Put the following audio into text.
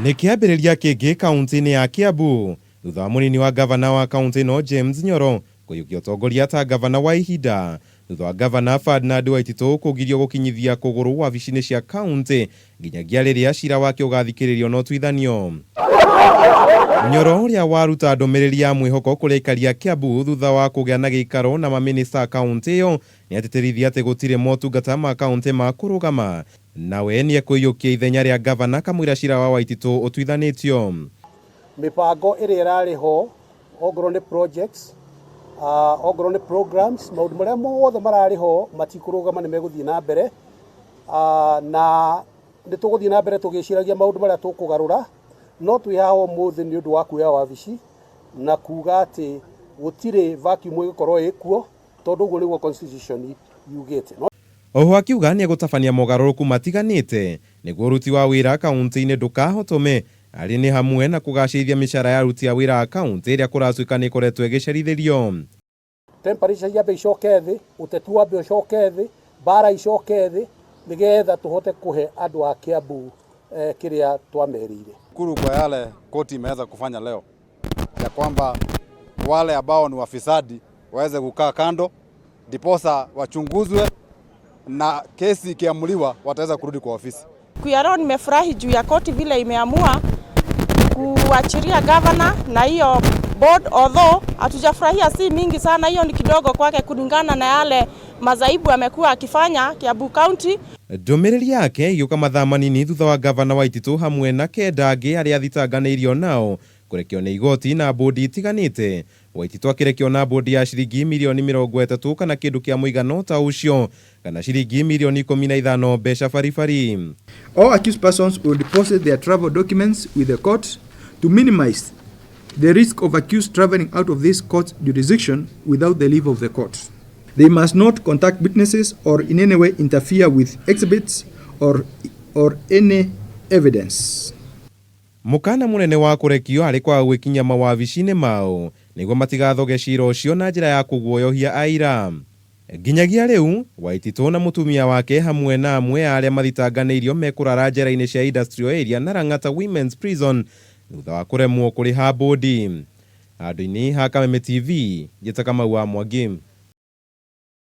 Nĩ kĩambĩrĩria kĩngĩ kaunti-inĩ ya Kiambu thutha wa mũnini wa gavana wa kaunti ĩno James Nyoro kũiyũkia ũtongoria ta gavana wa ihinda thutha wa gavana Ferdinand Waititu kũgirio gũkinyithia kũgũrũ wabici-inĩ cia kaunti nginyagia rĩrĩa cira wake ũgathikĩrĩrio na ũtuithanio. Nyoro ũrĩa waruta ndũmĩrĩri ya mwĩhoko kũrĩ aikari a Kiambu thutha wa kũgĩa na gĩikaro na mamĩnĩsta a kaunti ĩyo nĩatĩtĩrithia atĩ gũtirĩ motungata ma kaunti ma kũrũgama nawe nĩekũiyũkia ithenya rĩa gavana kamũira cira wa Waititu ũtuithanĩtio. Mĩbango ĩrĩa ĩrarĩ ho, ongorwo nĩ projects, ongorwo nĩ programs, maũndũ marĩa mothe mararĩ ho matikũrũgama, nĩ megũthiĩ na mbere, na nĩ tũgũthiĩ na mbere tũgĩciragia maũndũ marĩa tũkũgarũra. No twĩ haha ũmũthĩ nĩ ũndũ wa kuoya wabici na kuga atĩ gũtirĩ vacuum ĩgũkorwo ĩkuo, tondũ ũguo nĩguo constitution yugĩte. Oho akiuga nĩegũtabania mogarũrũku matiganĩte nĩguo ũruti wa wĩra kaunti-inĩ ndũkahotome, arĩ nĩ hamwe na kũgacĩrithia mĩcara ya aruti a wĩra a kaunti ĩrĩa kũratuĩka nĩ ĩkoretwo ĩgĩcerithĩrio. Temperature yambe icoke thĩ, ũteti wambe ũcoke thĩ, mbara icoke thĩ, nĩgetha tũhote kũhe andũ a Kiambu kĩrĩa twamerĩire. Shukuru kwa yale koti imeweza kufanya leo, ya kwamba wale ambao ni wafisadi waweze kukaa kando, ndiposa wachunguzwe na kesi ikiamuliwa wataweza kurudi kwa ofisi. Siku ya leo nimefurahi juu ya koti vile imeamua kuachilia governor na hiyo board, although hatujafurahia, si mingi sana, hiyo ni kidogo kwake kulingana na yale mazaibu amekuwa akifanya Kiambu County. Ndũmĩrĩri yake ĩgĩũka mathaa manini thutha wa gavana Waititu hamwe na kenda angĩ arĩa athitanganĩirio nao kũrekio nĩ igoti na bũndi itiganĩte. Waititu akĩrekio na bũndi ya ciringi mirioni 30 kana kĩndũ kĩa mũigana ta ũcio, kana ciringi mirioni 15 mbeca baribari. All accused persons will deposit their travel documents with the court to minimize the risk of accused traveling out of this court jurisdiction without the leave of the court. They must not contact witnesses or in any way interfere with exhibits or any evidence. Mũkana mũnene wa kũrekio arĩ kwaga gwĩkinyia mawabici-inĩ mao nĩguo matigathoge cira ũcio na njĩra ya kũguoyohia aira. Nginyagia rĩu Waititu na mũtumia wake hamwe na amwe a arĩa mathitanganĩirio mekũrara njera-inĩ cia Industrial Area na Lang'ata Women's Prison thutha wa kũremwo kũrĩha bũndi. Handũ-inĩ ha Kameme TV, njĩta Kamau wa Mwangi.